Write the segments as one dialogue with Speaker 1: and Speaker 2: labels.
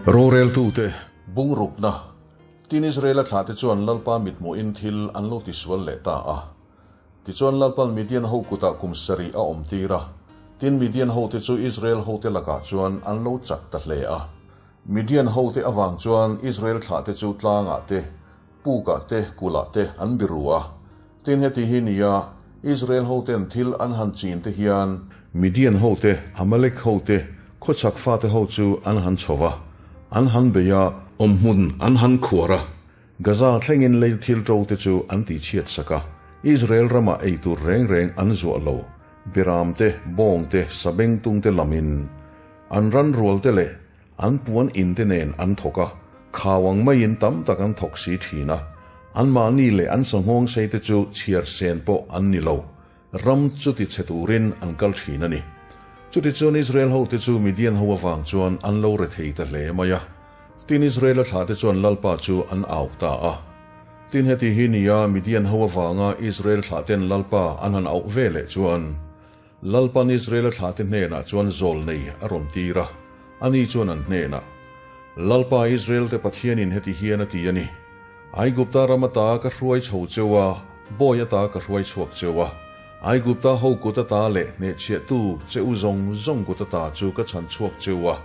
Speaker 1: Roreltute bungrukna tin Israela thlahte chuan Lalpa mithmuhin thil an lo tisual leh ta a. Tichuan Lalpan Midian ho kutah kum sarih a awm tir a, tin Midian hote chu Israel hote lakah chuan an lo chak ta hle a. Midian hote avang chuan Israel thlahte chu tlangah te, pukah te, kulhah te an biru a. Tin heti hi nia, Israel hoten thil an han chin te hian, Midian hote, Amalek hote, khawchhak fate ho chu an han chho va, an han bei a, awmhmun an han khuar a, Gaza thlengin lei thil ṭo te chu an tihchhiat sak a, Israel ramah ei tur reng reng an zuah lo, Beram te, bawng te, sabengtung te lamin an ran rual te leh an puan in te nen an thawk a, khau ang maiin tam tak an thawk si thin a, anmahni leh an sanghawng sei te chu chhiar sen pawh an ni lo, ram chu ti chhe turin an kal thin a ni. Chutichuan Israel hote chu Midian ho avang chuan an lo rethei ta hle mai a. Tin Israela thlahte chuan Lalpa chu an au ta a. Tin heti hi nia Midian ho avanga Israel thlahten Lalpa an han auh ve leh chuan, Lalpan Israela thlahte hnenah chuan zawl nei a rawn tir a, ani chuan an hnenah, Lalpa Israelte Pathianin heti hian a ti a ni, Aigupta ram ata ka hruai chho cheu a, bawi ata ka hruai chhuak cheu a, Aigupta ho kut ata leh hnehchhiahtu che u zawng zawng kut ata chu ka chhan chhuak cheu a,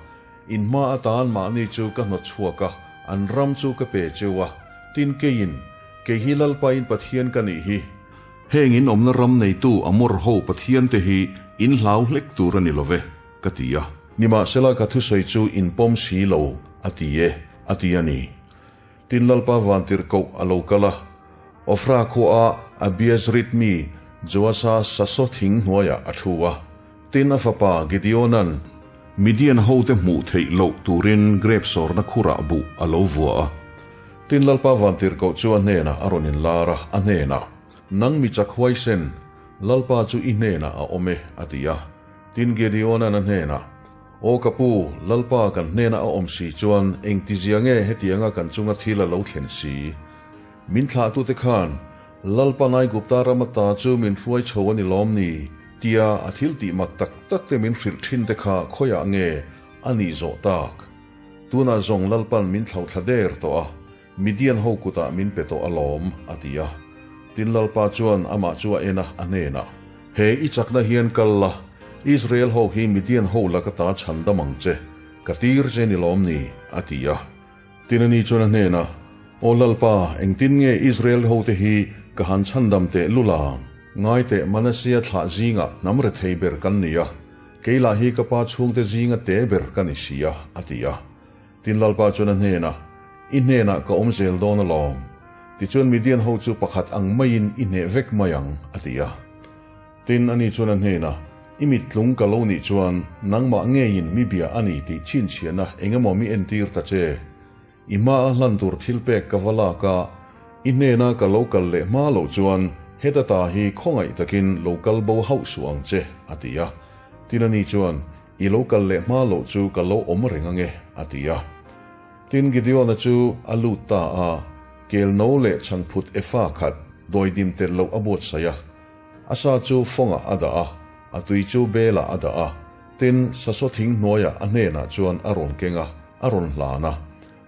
Speaker 1: in hma atan mahni chu ka hnawt chhuak a, an ram chu ka pe cheu a, tin keiin, kei hi Lalpain Pathian ka nih hi. Heng in awmna ram neitu Amor ho Pathian te hi in hlau hlek tur a ni lo ve, ka ti a. Nimahsela ka thusawi chu in pawm si lo, a ti e, a ti a ni. Tin Lalpa vantirhkoh a lo kal a, Ofra khuaah Abiezrit mi Joasa sasaw thing hnuaiah a thu a. Tin a fapa Gideona'n Midian hote hmuh theih loh turin grep sawrna khurah buh a lo vua a. Tin Lalpa vantirhkoh chu a hnenah a rawn inlar a, a hnenah, Nang mi chak huaisen, Lalpa chu i hnenah a awm e, a ti a. Tin Gideona'n a hnenah, Aw ka pu, Lalpa kan hnena a awm si chuan engtizia nge hetianga kan chunga thil a lo thlen si? Min thlahtute khan, Lalpa Naigupta rama ta chu min hruai chho a ni lawm ni? tia a thil tih mak tak tak te min hrilh thin te kha khawiah nge a nih zawh tak? Tunah zawng Lalpan min thlauhthla der tawh a, Midian ho kutah min pe tawh alawm, a ti a. Tin Lalpa chuan amah chu a en a, a hnenah, He i chakna hian kal la, Israel ho hi Midian ho laka ta chhan dam ang che, ka tir che ni lawm ni? a ti a. Tin ani chuan a hnenah, Aw Lalpa, engtin nge Israel hote hi ka han chhandam teh lul ang? Ngai teh, Manasseh thlah zingah hnam rethei ber kan ni a, kei lah hi ka pa chhungte zinga te ber ka ni si a, a ti a. Tin Lalpa chuan a hnenah, I hnenah ka awm zel dawn alawm. Tichuan Midian ho chu pakhat ang maiin i hneh vek mai ang, a ti a. Tin ani chuan a hnenah, I mittlung ka lo nih chuan nangmah ngeiin mi bia a ni tih chhinchhiahna eng emaw mi entir ta che. I hmaa hlan tur thilpek ka va lak a, i hnena ka lo kal leh hma loh chuan heta ta hi khawngaih takin lo kal bo hauh suh ang che, a ti a. Tin ani chuan, I lo kal leh hma loh chu ka lo awm reng ange, a ti a. Tin Gideon-a chu a lut ta a, kel no leh chhangphut efa khat dawidim tel loh a buatsaih a. A sa chu fawngah a dah a, a tui chu belah a dah a. Tin, sasaw thing hnuaiah a hnenah chuan a rawn keng a, a rawn hlan a.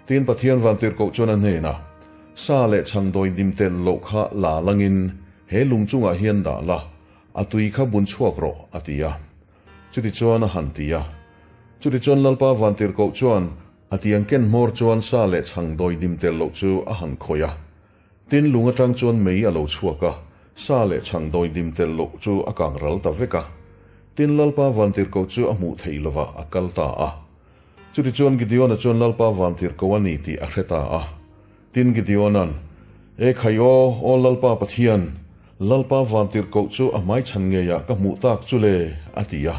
Speaker 1: Tin Pathian vantirhkoh chuan a hnenah, Sa leh chhang dawidim tel loh kha la langin he lung chungah hian dah la, a tui kha bun chhuak rawh, a ti a. Chutichuan a han ti a. Chutichuan Lalpa Vantirhkoh chuan a tiang ken hmawr chuan sa leh chhang dawi dim tel loh chu a han khawih a. Tin lung atang chuan mei a lo chhuak a, sa leh chhang dawi dim tel loh chu a kang ral ta vek a. Tin Lalpa Vantirhkoh chu a hmuh theih lovah a kal ta a. Chutichuan Gideona chuan Lalpa Vantirhkoh a ni tih a hre ta a. Tin Gideona'n, E khai aw, aw Lalpa Pathian, Lalpa vantirhkoh chu a hmaichhan ngeiah ka hmuh tak chu le, a ti a.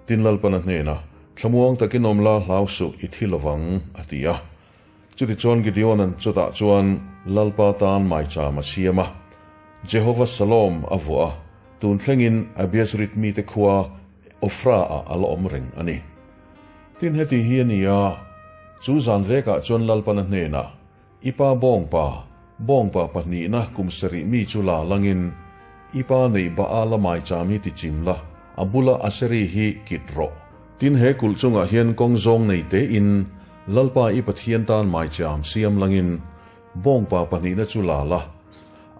Speaker 1: Tin Lalpan a hnenah, Thlamuang takin awm la, hlau suh, i thi lovang, a ti a. Chutichuan Gideona'n chutah chuan Lalpa tan maicham a siam a. Jehova Shalom a vuah a, tun thlengin Abiezrit mite khua Ofra-ah a la awm reng a ni. Tin heti hi a ni a, chu zan vekah chuan Lalpana hnenah, I pa bawngpa, bawngpa pahnihna kum sarih mi chu la langin, i pa neih Baala maicham hi ti chim la, a bula Aseri hi kit rawh. Tin he kulh chungah hian kawng zawng nei tein Lalpa i Pathian tan maicham siam langin bawngpa pahnihna chu la la,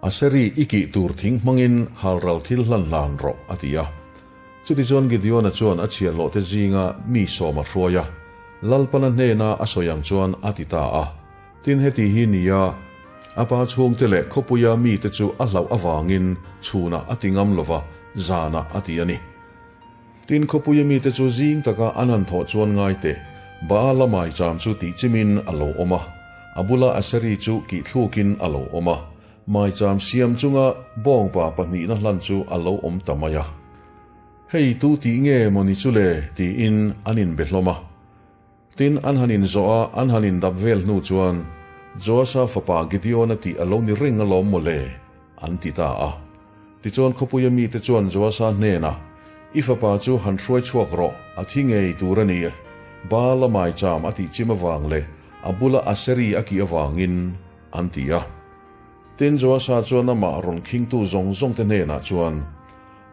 Speaker 1: Aseri i kih tur thing hmangin halral thil hlan hlan rawh, a ti a. Chutichuan Gideona chuan a chhiahhlawhte zinga mi sawm a hruai a, Lalpana hnena a sawi ang chuan a ti ta a. Tin heti hi nia, a pa chhungte leh khawpuia mite chu a hlauh avangin chhunah a ti ngam lo va, zanah a ti a ni. Tin khawpuia mite chu zing taka an han thawh chuan ngai teh, Baala maicham chu tihchimin a lo awm a, a bula Aseri chu kihthlûkin a lo awm a, maicham siam chunga bawngpa pahnihna hlan chu a lo awm ta mai a. Hei tu tih nge maw ni chu le? tiin an inbe hlawm a. Tin, an han inzawh a, an han indap vel hnu chuan, Joasa fapa Gideona tih a lo ni reng alawm maw le? an ti ta a. Tichuan khawpuia mite chuan Joasa hnenah, I fapa chu han hruai chhuak rawh, a thi ngei tur a ni. Baala maicham a tih chim avang leh a bula Aseri a kih avangin, an ti a. Tin, Joasa chuan amah rawn khingtu zawng zawngte hnenah chuan,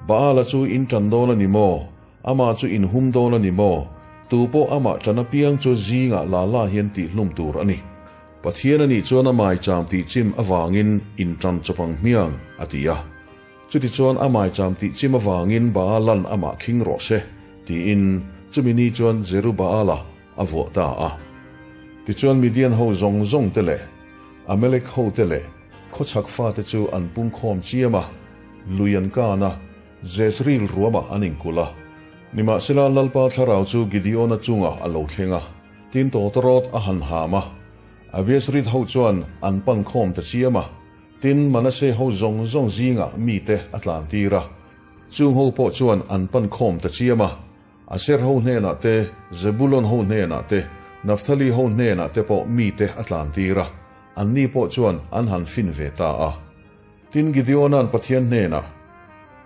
Speaker 1: Baala chu in tan dawn a ni maw? Amah chu in hum dawn a ni maw? Tu pawh amah tan apiang chu zingah la la hian tihhlum tur a ni. Pathian a nih chuan a maicham tih chim avangin in tan chawp ang hmiang, a ti a. Chutichuan a maicham tih chim avangin Baalan amah khing rawh se, tiin chumi ni chuan Jerubaala a vuah ta a. Tichuan Midian ho zawng zawng te leh Amalek ho te leh khawchhak fate chu an pungkhawm chiam a, lui an kan a, Jezreel ruamah an inkulh a. Nimahsela Lalpa thlarau chu Gideona chungah a lo thleng a, tin tawtawrawt a han ham a. Abiezrit ho chuan an pan khawm ta chiam a, tin Manasseh ho zawng zawng zingah mite a tlan tir a. Chung ho pawh chuan an pan khawm ta chiam a, Aser ho hnenah te, Zebulon ho hnenah te, Naphtali ho hnenah te pawh mite a tlan tir a, anni pawh chuan an han fin ve ta a. Tin Gideona'n Pathian hnenah,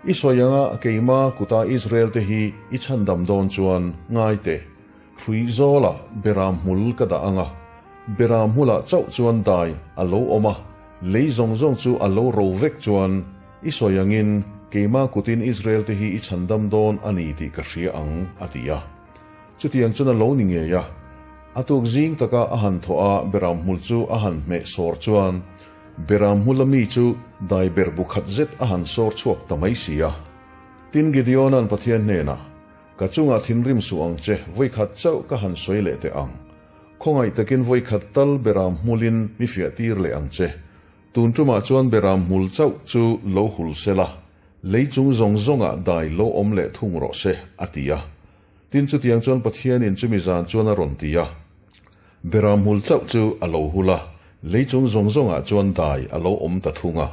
Speaker 1: I sawi anga keima kuta Israel-te hi i chhandam dawn chuan ngai teh, hrui zawlah beram hmul ka dah anga, beram hmulah chauh chuan dai a lo awm a, lei zawng zawng chu a lo ro vek chuan i sawi angin keima kutin Israel-te hi i chhandam dawn a ni tih ka hria ang, a ti a. Chutiang chuan a lo ni ngei a. A tuk zing taka a han thawh a, beram hmul chu a han hmeh sawr chuan Beram hmula mi chu dai ber bu khat zet a han sawr chhuak ta mai si a. Tin Gideona'n Pathian hnenah, Ka chungah thinrim suh ang che, vawikhat chauh ka han sawi leh teh ang. Khawngaih takin vawikhat tal beram hmulin mi fiah tir leh ang che. Tun tumah chuan beram hmul chauh chu lo hul se la, lei chung zawng zawngah dai lo awm leh thung rawh se, a ti a. Tin chutiang chuan Pathianin chumi zan chuan a rawn ti a. Beram hmul chauh chu a lo hul a, lei chung zawng zawngah chuan dai a lo awm ta thung a.